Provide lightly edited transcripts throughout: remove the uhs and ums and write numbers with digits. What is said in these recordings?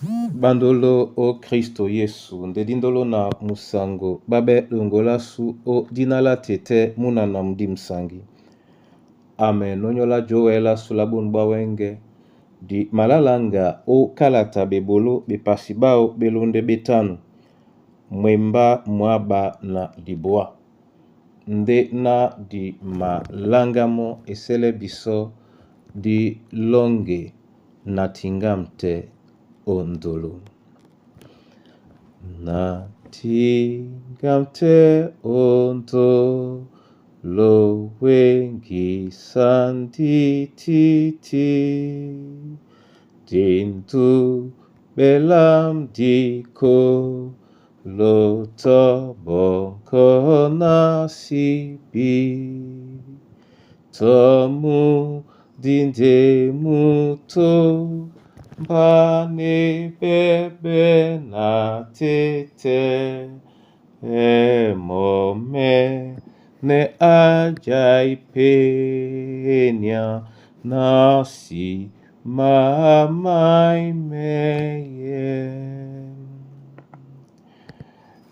Bandolo o Kristo Yesu nde dindolo na musango babe longola su o dina la tete muna na mudimu sangi. Amen. Nonyola Joel sula bunu bwa wenge di malalanga o kalata bebolo bepasi bao belonde betanu mwemba mwaba na libwa nde na di malangamo esele biso di longe na tingam te ondolo. Na tingam te ondolo wengisandi titi dindu belam diko loto bonko nasibi tomu dinde muto mbane bebe na tete emome ne ajaipenia nasi mamaimeye.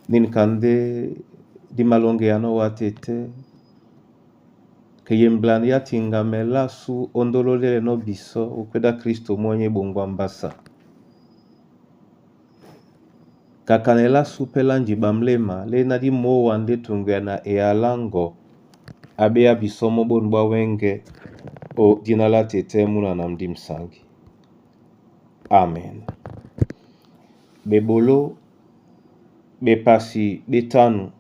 Ninkande di malonge yano watete keyemblani yatingamela su ondololele no biso okweda Kristo mwenye bongwa mbasa. Kakanela su pela njiba mlema lena di mowa nde tungwe na ealango abeya biso mo bonu bwa wenge o dina la tete muna na mdimsangi. Amen. Bebolo bepasi betanu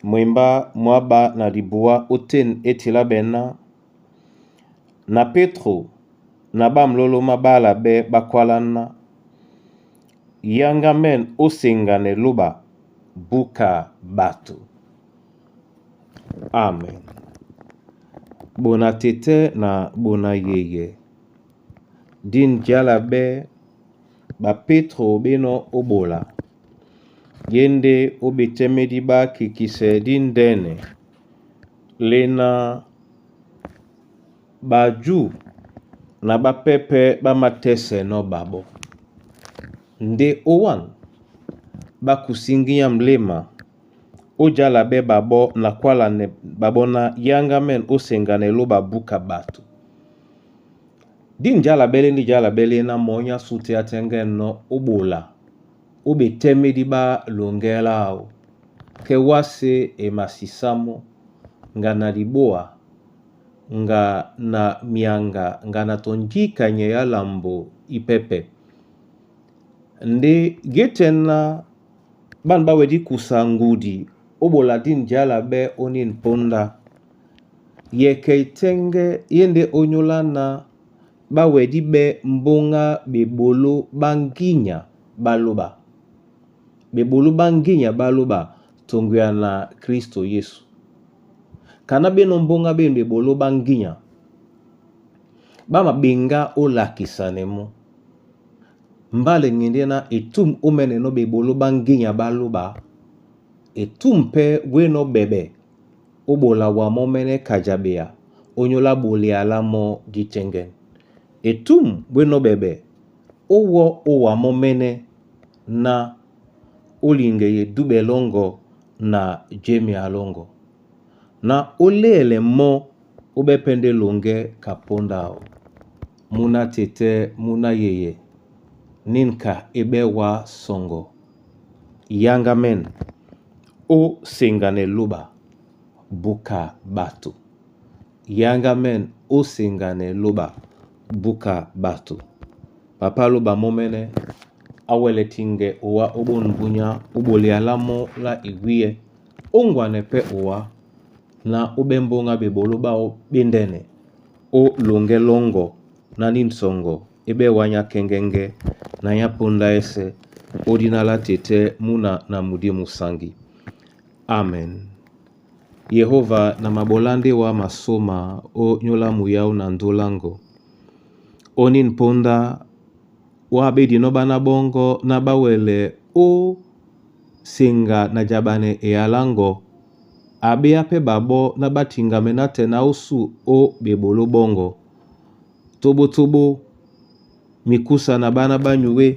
mwemba mwaba na libwa oten etila bena na Petro na bamlolo mabala be bakwalana yanga men osengane loba buka bato. Amen. Bona tete na bona yeye din diala be ba Petro beno obola yende obetemedi ba kikise di ndene lena baju na bapepe bamatese no babo nde owan bakusinginya mlema ojala be babo na kwala ne babo na yanga men osengana eloba buka bato di njala bele ndi jala bele na monya sute atenge no obola obetemedi ba longela ao ke wase emasisamo nga na liboa nga na mianga nga na tonjikanye ya lambo ipepe nde getena bana bawedi kusa ngudi obola di njala be oni mponda yeke itenge yende onyola na bawedi be mbonga bebolo banginya baloba bebolo banginya baloba tongwea na Kristo Yesu kana beno mbonga beno bebolo banginya bamabenga olakisa nemo mbale ngende na etum omene no bebolo banginya baloba etum mpe weno bebe obola wa momene kajabea onyola boliala mo ditengen etum weno bebe owo owa momene na olinge ye dube longo na jemi alongo na olele mo obepende longe kapondao muna tete muna yeye ninka ebe wa songo yanga men o sengane loba buka bato yanga men o sengane loba buka bato papa loba momene awele tinge owa obonbunya oboliala mo la igwiye ongwane pe owa na obembonga bebolo bao bendene o longe longo na ninsongo ebe wanya kengenge na ya ponda ese odina la tete muna na mudi musangi. Amen. Yehova na mabolande wa masoma o nyola muyau na ndolango oni mponda wa bedi no bana bongo na bawele o senga na jabane ealango abea pe babo na batingame na te na osu o bebolo bongo tobotobo Mikusa na ɓána ɓá nyuwé,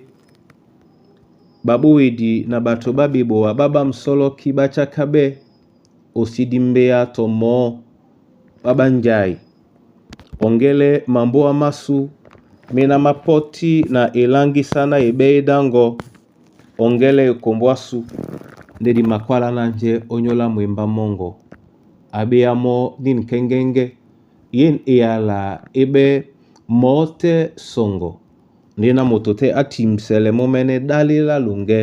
Baɓówedi na ɓato ɓá ɓeboa ɓá ɓamsɔ́lɔ́ki ɓá chákáɓɛ́ osidi mbeya tɔ mɔɔ́ ɓá ɓánjái. Ɔŋgɛ́lɛ́ mambóa másū méná má pɔ́tí na eláŋgísá ná eɓɛ́ édáŋgɔ ɔŋgɛ́lɛ́ ekombo ásū ndé di makwálánájɛ́ ónyólá mwembá mɔ́ŋgɔ. A ɓéá mɔ́ nîn kéŋgéŋgɛ́, yên eyala é ɓɛ́ mɔɔ́ tɛ́ sɔŋgɔ ndé ná moto tɛ́ á timbisɛlɛ mɔ́mɛ́nɛ́ ɗále lá loŋgɛ́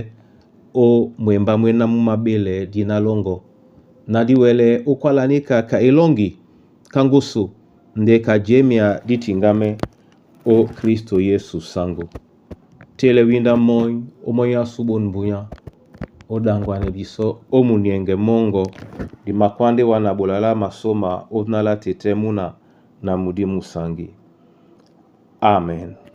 ó mwembá mwéná mú maɓélɛɛ́ díná lɔ́ŋgɔ́. Na dí wɛlɛ ó kwála níka ka elɔ́ŋgi ká ŋgúsu ndé ka jěmea dí tiŋgámɛ́ ó Klísto Yésu saŋgó. Télɛ wínda mɔ́ny ó mɔ́ny ásū ɓôn mbúnyá, ó ɗaŋgwanɛ bisɔ́ ó muniɛŋgɛ mɔ́ŋgɔ, di makwá ndé wǎ na ɓola lá masóma ó náh lá tetɛ́ múna na mudí musaŋgi. Amen.